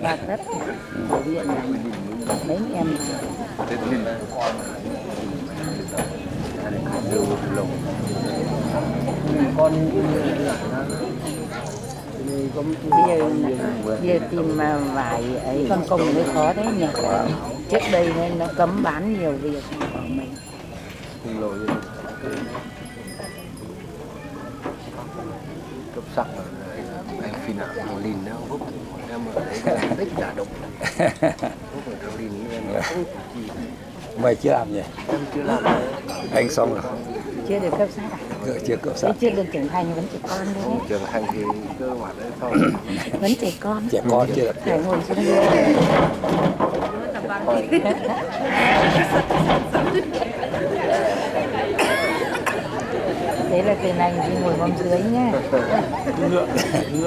Và rất là cầu nguyện là mấy em bây giờ, bây giờ tìm mà vải ấy, con công mới khó đấy nhỉ. Trước đây nó, nó cấm bán nhiều, bây giờ không có mấy. Cấp sắc là anh phi nạp mùa linh nó hút em ở đấy là tích giả độc. Hút ở thằng linh nó không có gì. Mày chưa làm nhỉ? Em chưa làm. Anh xong rồi. Chưa được cấp sắc à? Ờ, chưa cấp sắc. Thế chưa được trưởng thành, vẫn trẻ con thôi. Không, trưởng thành thì cơ bản đấy thôi. Vẫn trẻ con. Trẻ con chưa được. Phải ngồi xuống đây. Thế là từ này thì ngồi vòng dưới nhá.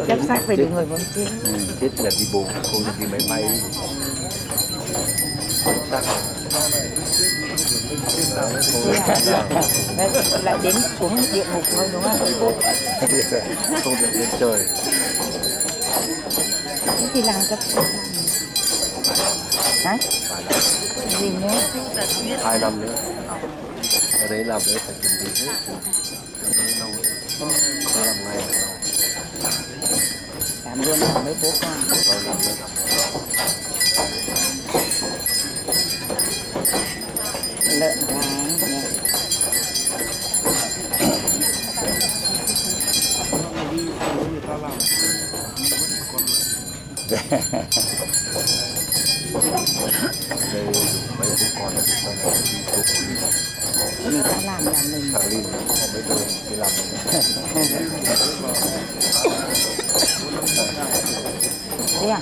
Cấp sắc phải được ngồi vòng dưới. Ừ, chết là đi bộ, không được đi máy bay. Cấp sắc. Đấy, lại đến xuống địa ngục thôi đúng không? Đi bộ. Không được lên trời. Thế thì làm cấp sắc. Hả? Gì nữa? Hai năm nữa. Ở đấy làm đấy phải chuẩn bị hết, chuẩn bị. Làm ngay. Làm luôn hả mấy bố con? Vâng, làm luôn. Lợn gà nhỉ? Đây, mấy bố con nó cũng quay lại đi chụp. Mình đã làm là mình. Thằng Linh, không biết tôi đi làm. Thế à?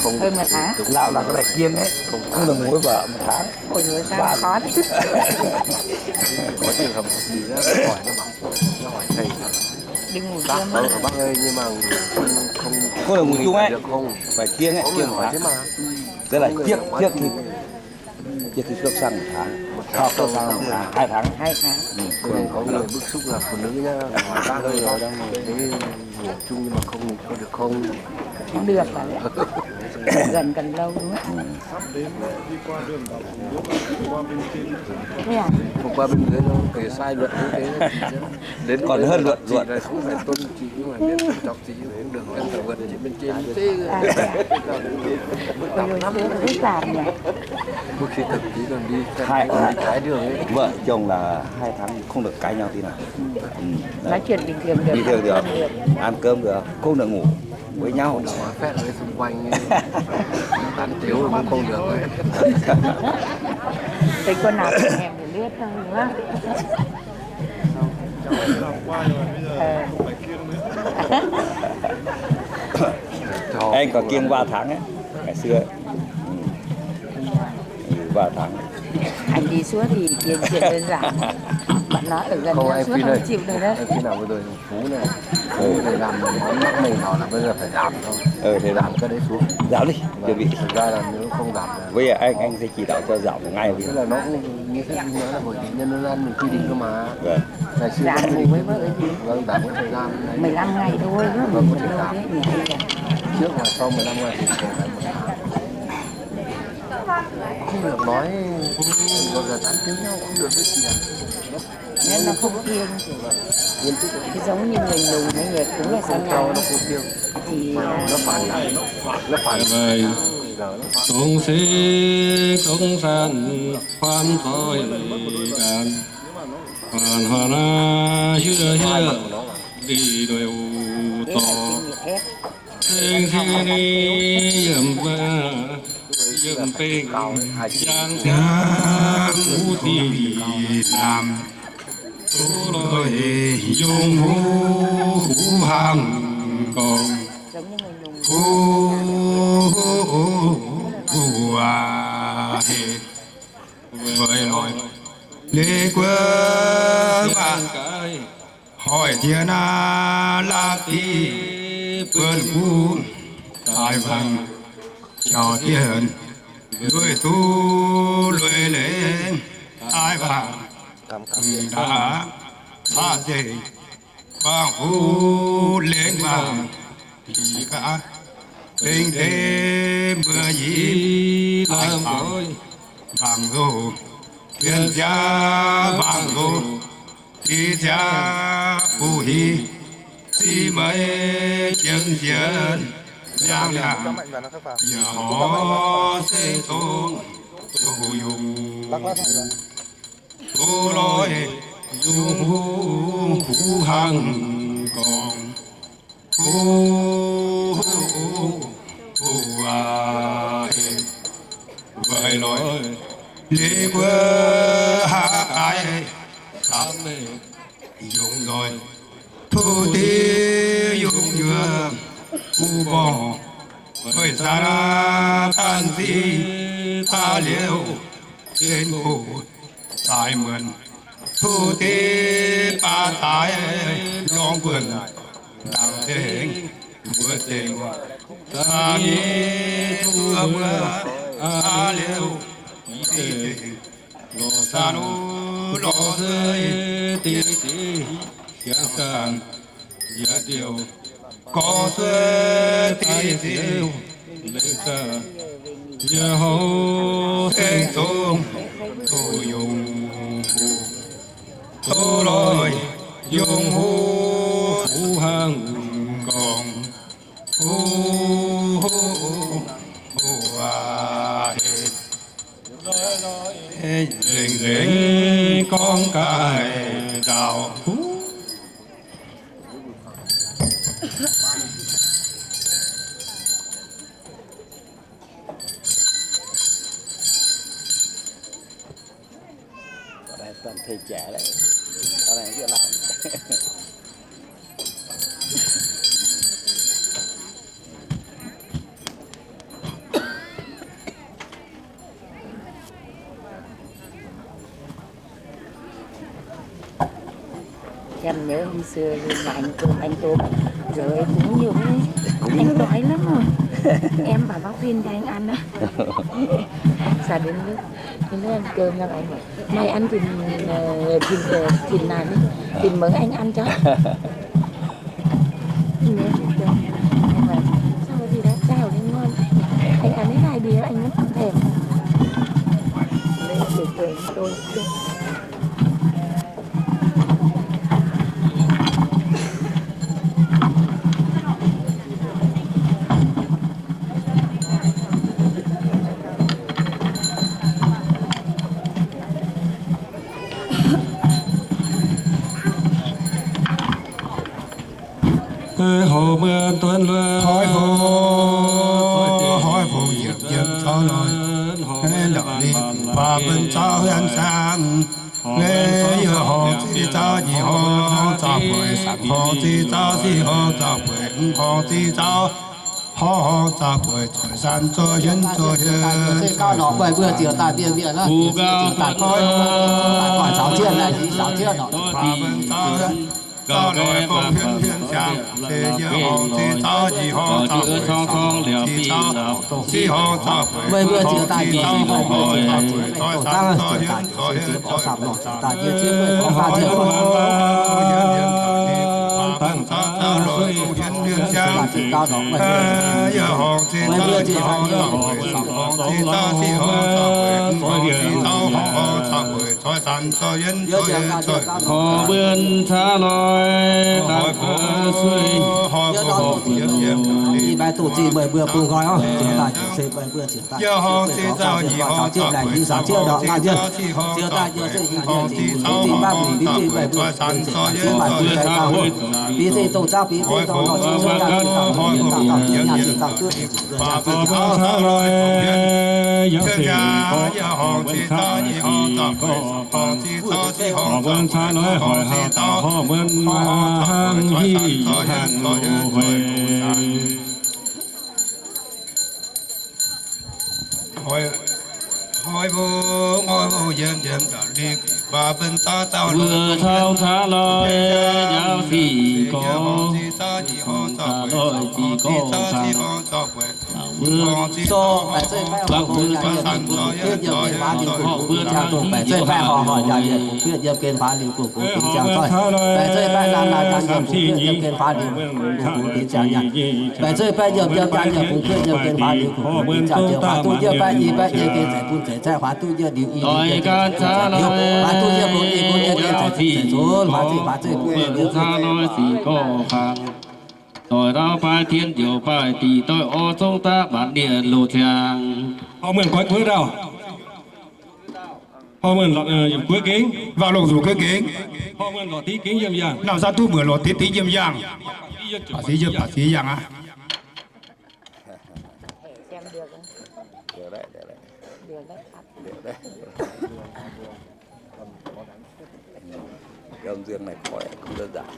Không. Hơn một tháng. Làm là có thể kiêng ấy. Không. Không được ngủ với vợ một tháng. Ôi, sao khó thế? Có trường hợp gì đó, hỏi nó bảo, nó hỏi thầy. Đừng ngủ chung. Bác ơi, nhưng mà không, không, không được ngủ chung ấy. Phải kiêng ấy, kiêng một tháng. Có người hỏi thế mà. Tức là trước, trước khi, trước khi cấp sắc một tháng. Sau cấp sắc một tháng, hai tháng. Hai tháng. Ừ. Có người bức xúc là phụ nữ nhá, hỏi bác ơi, ngủ chung nhưng mà không, có được không? Không được hả? Gần, gần lâu đúng không? Thế à? Hôm qua bên dưới nó kể sai luật quốc tế. Đến còn hơn luật, luật. Không phải tôn chỉ nhưng mà miễn chọc thì cũng được, em phải vượt trên bên trên chứ. À, thế à? Phức tạp lắm. Phức tạp nhỉ? Có khi thậm chí còn đi theo hai, hai, hai đường ấy. Vợ chồng là hai tháng không được cãi nhau tí nào. Ừ. Nói chuyện bình thường được. Bình thường được. Ăn cơm được. Ăn cơm được. Không được ngủ với nhau. Nói phép với xung quanh ấy. Tán tiếu cũng không được. Thấy con nào cũng thèm để lướt thôi đúng không? Anh có kiêng ba tháng ấy, ngày xưa. Ừ. Ừ, ba tháng. Anh đi suốt thì kiêng chuyện đơn giản. Bạn nói ở gần nhau suốt không chịu được đấy. Khi nào vừa rồi Phú này, Phú này làm món mắc này nó là bây giờ phải giảm thôi. Ờ, thế giảm cái đấy xuống. Giảm đi, vâng, chuẩn bị. Thực ra là nếu không giảm là bây giờ anh, anh sẽ chỉ đạo cho giảm ngay bây giờ. Tức là nó cũng như thế, nói là hội nghị nhân dân mình quy định cơ mà. Vâng. Ngày xưa giảm thì mới, mới, vâng, giảm cái thời gian này. Mười lăm ngày thôi, vâng, có thể giảm. Trước và sau mười lăm ngày thì có thể giảm. Không được nói, không được tán tiếng nhau, không được nói chuyện. Nên nó không thiêng. Thì giống như người Nùng ấy, người cũng là sao nhau. Thì, à, nó phản, nó phản. Sống thế sống gian khoan thoi đàn. Hoàn hoàn hứa hứa đi đuổi u to. Sinh sinh ni yiem ba, yiem ping, yang jang u ti nam. Tố lôi yong hú, hú hang gong. Hú, hú, hú, hú, a, hê. Với lôi, lê quơ, ba. Hỏi thiên hạ là ti, bươn cú, tai văn, chào thiên, lui tu, lui lễ, tai văn, đã, xa dê, quang phú, lễ vàng, chỉ cả, Bengx deix mbuo nyei laangz nzoih, mangc nzoih, yien ziangx mangc nzoih, di ziangx buh hiv, ziqc meix jienv nzienx, ziangx liangx yaac horc seng zong, doqc yungh doqc loi, yungh huv huv hnangv gorngv. O, o, aac, e, weic loi, leiz buo haaix daaih, dapv yungz nzoih, tov div yungz nyuoz, mbuo borngc, weic Saadaan ziqc daaih liuz, zinh hoc daaih muonc, tov div baac daaih lorngx buonc, ndaangc zengc mbuo zengc, daaih nyei tov mbuo aav liuz, zengc lorz saah lorz suiv deix deix, siangx saanh yaac ndiouh, gorx suiv deix deix, leiz saah yaac horc seng zong, doqc yungh huv, doqc loi, yungh huv huv hnangv gorngv. O, o, aac, e, nzengc nzengc gorngv gaaih ndaauh. Em nhớ hôm xưa lui nhà anh Cơm, anh Cơm rồi cũng nhiều cái, anh đói lắm rồi. Em bảo bác Vinh cho anh ăn á. Sao đến lúc, đến lúc ăn cơm xong anh bảo, "Mày ăn thịt, ờ, thịt, ờ, thịt nàn đi, thịt mỡ anh ăn cho." Em bảo, "Sao gì đó, sao đấy ngon. Anh ăn hết hai đĩa, anh rất thèm." Đấy, để tôi, tôi, tôi. Heuc mbuo tuấn lui, hoiv fungc, hoiv fungc yietc jienv zaux loi, la'li baac benx zaux hienx saanh. Yie horngc ziqc zaux nyic horngc zaux bueix, sanc horngc ziqc zaux, sic horngc zaux bueix, mv horngc ziqc zaux, horv horngc zaux bueix, zoih saanh zoih hienv zoih hienv, zoih buo gauh duqv hoiv fungc, baac benx zaux hienx saanh. Gauh loi gauh hienv hienv siang, se yie horngc ziqc zaux nyic horngc zaux bueix, sanc horngc ziqc zaux, sic horngc zaux bueix, horngc ziqc zaux, horv horngc zaux bueix, zoih saanh zoih hienv zoih hienv, zoih buo gauh duqv hoiv fungc, baac benx zaux loi gauh hienv hienv siang. Yie horngc ziqc zaux nyic horngc zaux bueix, sanc horngc ziqc zaux, sic horngc zaux bueix, mv horngc ziqc zaux, horv horngc zaux bueix, zoih saanh zoih hienv zoih hienv, zoih buo gauh duqv hoiv fungc, hoiv fungc, hoiv fungc, hoiv fungc. Ih bai duqv zinh meih mbuo bun nqoi oc. Ziouc daaih ziouc se meih mbuo ziouc daaih. Yie horngc ziqc zaux nyic horngc zaux bueix, sanc horngc ziqc zaux, sic horngc zaux bueix, horv horngc zaux bueix, zoih saanh zoih hienv zoih hienv, zoih buo gauh duqv hoiv fungc, hoiv fungc, hoiv fungc, hoiv fungc, baac benx zaux loi gauh hienv hienv siang. Yie horngc ziqc zaux nyic horngc zaux bueix, sanc horngc ziqc zaux, sic horngc zaux bueix, horv horngc zaux bueix, zoih saanh zoih hienv zoih hienv, zoih buo gauh duqv hoiv fungc. Hoiv, hoiv fungx, hoiv fungx, yiem yiem da'li baac benx zaux zaux loi, caux caux loi, njaaux sic gorx, da'loi ziqc gorx, caux Baeqc zeiv baeqv horc horc jaa-mienh bungx kuotv yiem gen faaux liuz gu'nguaaz ziangh dongh. Baeqc zeiv baeqv horc horc jaa-mienh bungx kuotv yiem gen faaux liuz gu'nguaaz ziangh zoih. Baeqc zeiv baeqv laanh laanh jaa-mienh bungx kuotv yiem gen faaux liuz gu'nguaaz ziangh nyaanh. Baeqc zeiv baeqv yiem yiem jaa-mienh bungx kuotv yiem gen faaux liuz gu'nguaaz ziangh jiex. Huaax duqv yiem baeqv i baeqv yiem gen faix bun zeiz zaeqv, huaax duqv yiem liuz i liuz gen faix bun zeiz zaeqv, huaax duqv yiem bun i bun yiem gen faix bun zeiz zunv, huaax zeiv huaax zeiv bun yiem liuz. Doic ndau baaix tien njoux baaix diqc doic orv zong daav maanc nienh loz-ziangx. Horh muonh goix guoqv ndau. Horh muonh lorqc, yiem guoqv gengh. Waac longh zuqc guoqv gengh. Horh muonh lorqc diqv gengh yiem yangh. Nauz zaav duqv muoc lorqc diqv diqv yiem yangh. Baac sieqv yiem, baac sieqv yangh aqv. Gam nzienh naaic koiv kuv daaih nzaangc.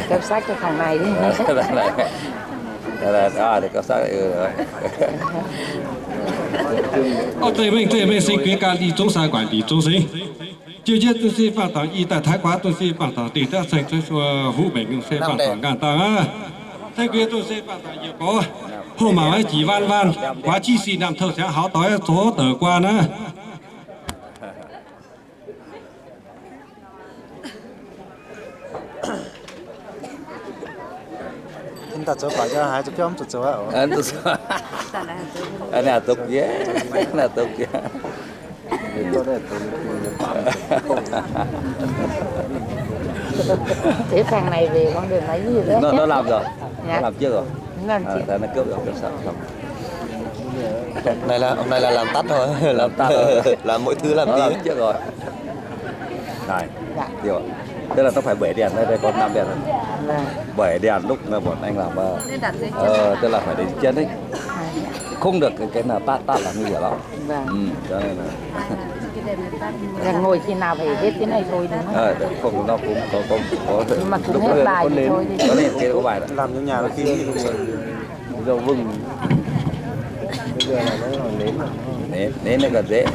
Cấp sắc cho thằng này đi. Cấp sắc, ừ. Ov, deix mengh, deix mengh se gueix ganh, dih zungv sai guaix dih zungv se. Jiu jienv dongh se faanh dangx, i daaih Taiv guaav dongh se faanh dangx, dingh daav saeng cuotv sua huv mengh dongh se faanh dangx nqaanh dangh aqv. Saeng gueix dongh se faanh dangx yietc gorx, hov mangc jiex waan waan, guaax jiv sic naamh touh siangx haux doix zoux douc guaan aqv. Ninh daaih zoux faaux jaa haaix zoux biauv mv zuqc zoux aqv. Ninh zuqc zoux. Ninh zuqc, ninh zuqc. Deix fangx naaic weic gorngv ndeic maiv yie. Nor lamh zoc, lamh jienv oc. Naaiv gopv, gopv saqv. Naaiv là làm tắt thôi, làm tắt, làm mọi thứ làm tí. Này, tức là nó phải bảy đèn, đây, đây có năm đèn. Bảy đèn lúc mà bọn anh làm, ờ, tức là phải để chiến đấy. Không được cái, cái nào tắt, tắt là nguy hiểm lắm. Vâng. Ừ, cho nên là Là ngồi khi nào phải hết cái này thôi đúng không? Ờ, không, nó cũng có, có, có. Nhưng mà cũng hết bài thì thôi đi. Có nên kia có bài đó. Làm trong nhà nó kia. Rau vừng. Bây giờ là nó là nến rồi. Nến, nến nó còn dễ.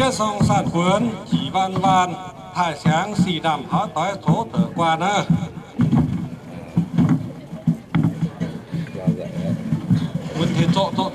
Yie song sanc buonc jiex waan waan, taaih siangx sic ndaamv haaix doix coux deix guaan aqv. Mbuo tengx zorqv zorqv